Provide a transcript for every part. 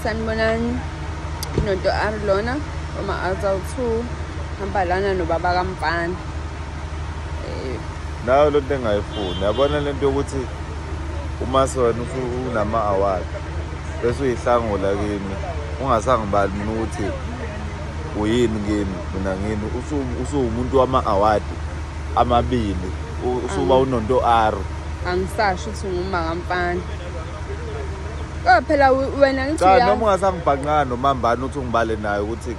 Sanibonani Nonto R lona uma azawu 2 hamba lana nobaba kaMfana. Nayo lento engayifuni, yabona lento yokuthi uma sewena unama-award bese uyihlangula kimi, ungasangibali mina ukuthi uyini kimi, mina ngini usuwumuntu wama-award amabili, usuba uNonto R. Angisasho ukuthi nguma kaMfana. Kodwa phela wena ngithi cha, noma ungasangibhanqanga noMambane uthi ungibale naye ukuthi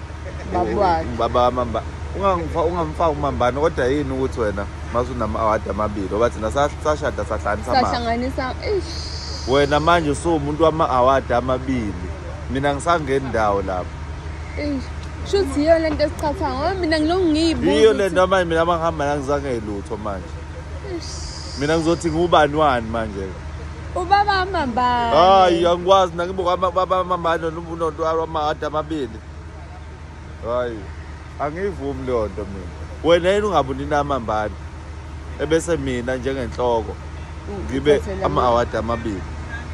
baba Mambane, ungamfaki uMambane, kodwa yini ukuthi wena masunama-award amabili ngoba thina sashada sahlanganisa amava. Sahlanganisa, eish. Wena manje usuwumuntu wama-award amabili, mina ngisangeni ndawo lapho. Eish. Shuthi yiyo lento esichatha ngoba mina ngilokhu ngiyibuza. Yiyo lento manje mina mangihamba la ngizange lutho manje. Mina ngizothi ngubani wani manje? Ubaba Mambane. Hayi, angikwazi nangibuka baba Mambane noNonto wama-award amabili. Hayi, angiyivumi leyo nto mina. Wena yini ungabe unina Mambane ebese mina njengenhloko ngibe ama-award amabili.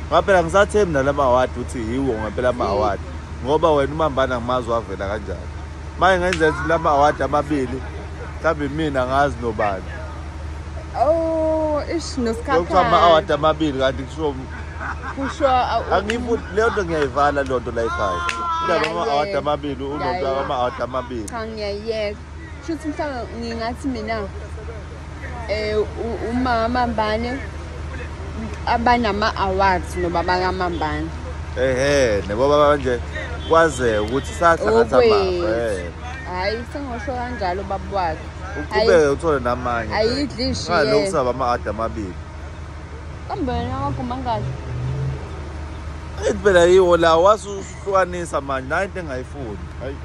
Ngaphela ngisathembi nalama award ukuthi yiwo ngempela ama-award, ngoba wena uMambane angimazi wavela kanjani. Manje ngenzela ukuthi lama award amabili mhlawumbe mina ngazi nobani. Oh, ish, Lokuthiwa ama-award amabili kanti kusho kusho angifuni leyo nto, ngiyayivala leyo nto la ekhaya. Indaba ama-award amabili, uNonto ama-award amabili. Cha, ngiyayiyeka. Shuthi mhlawumbe ngingathi mina uma Mambane abanama awards nobaba kaMambane. Ehhe, neboba manje kwazeka ukuthi sahlanganisa amafa. Hayi, sengosho kanjalo baba wakhe. Uqhubeke uthole namanye. Ayidli ishiye. Ngalokhu saba ama-award amabili. Kambe wena wakho mangaki? Ethi phela yiwo la wasuhlukanisa manje, nayo into engayifuni. Hayi.